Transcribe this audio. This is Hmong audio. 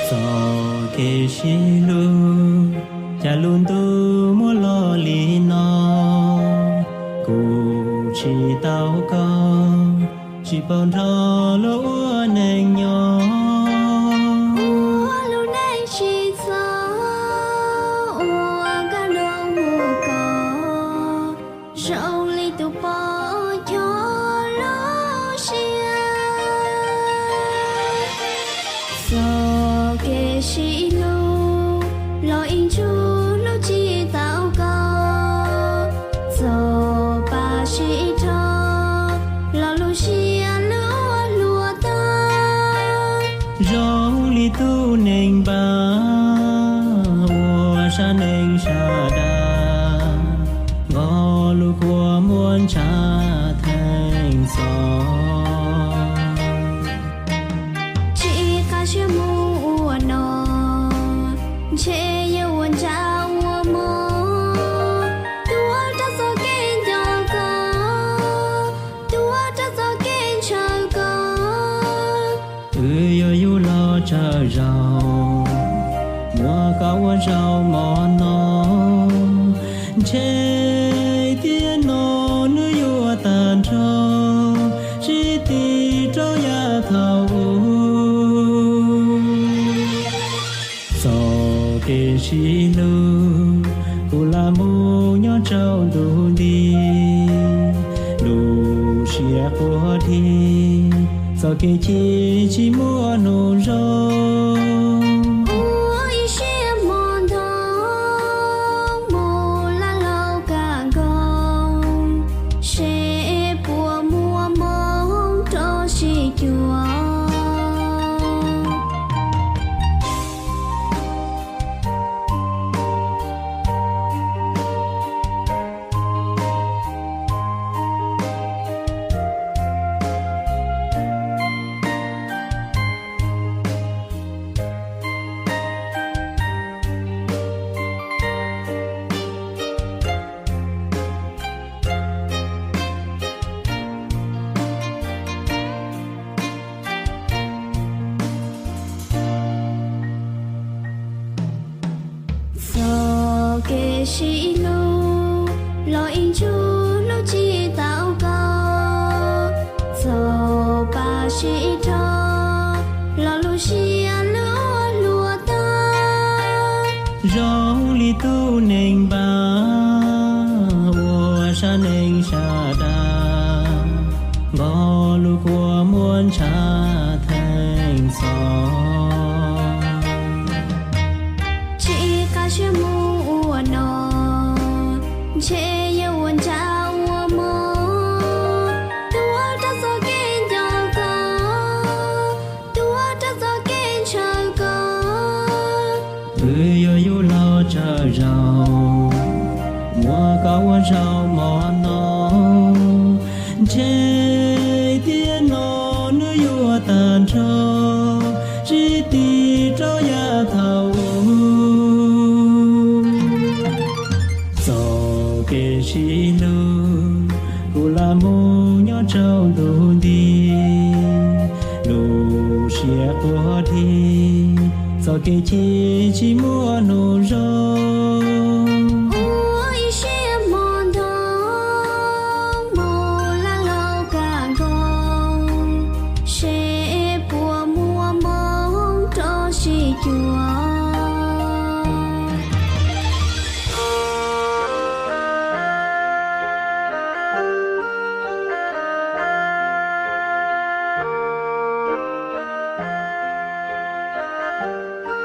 Txoj kev sib hlub, cas lub ntuj muab los li no, kuv tsis tau koj, tsis paub nrog luag ua neej nyob. Ua lub neej tsis txog, ua kab nrog mus kos, zoo li tus pom cog lub siab. Txoj kev sib hlub, los ib ntsuj hlub tsis tau koj, txoj pa sib rho, los lub siab luag hluas tag. Zoo li tus neeg npab, ua sab neeg sab dav, nqos lub kua muag ntshav theej txhoj. Tsis qab siab mus ua no, ntshe yuav ua ntsa ua mog. Tuav rawg txoj kev nco koj, tuav rawg txoj kev ntshaw koj. Wb yuav yug los tsawg zaus, muab koj ua zaum mov no. Ntshe tiam no nws yuav tag nrho, tsis tiv rau yav thaum ub. Txoj kev sib hlub, kuv lam mus nyob rau ntu nti, lub siab quaj dhi, txoj kev chim tsis muaj hnub zoo. Ua ib siab hmo nto, mus laj laus kam nkoos, seb puas muaj hmoo rau sib cuag. Txoj kev sib hlub, los ib ntsuj hlub tsis tau koj, txoj pa sib rho, los lub siab luag hluas tag. Zoo li tus neeg npab, ua sab neeg sab dav, nqos lub kua muag ntshav theej txhoj. Tsis qab siab mus ua no, ntshe yuav ua ntsa ua mog. Tuav rawg txoj kev nco koj, tuav rawg txoj kev ntshaw koj. Wb yuav yug los tsawg zaus, muab koj ua zaum mov no. Ntshe tiam no nws yuav tag nrho, tsis tiv rau yav thaum ub. Txoj kev sib hlub, kuv lam mus nyob rau ntu nti, lub siab quaj dhi, txoj kev chim tsis muaj hnub zoo.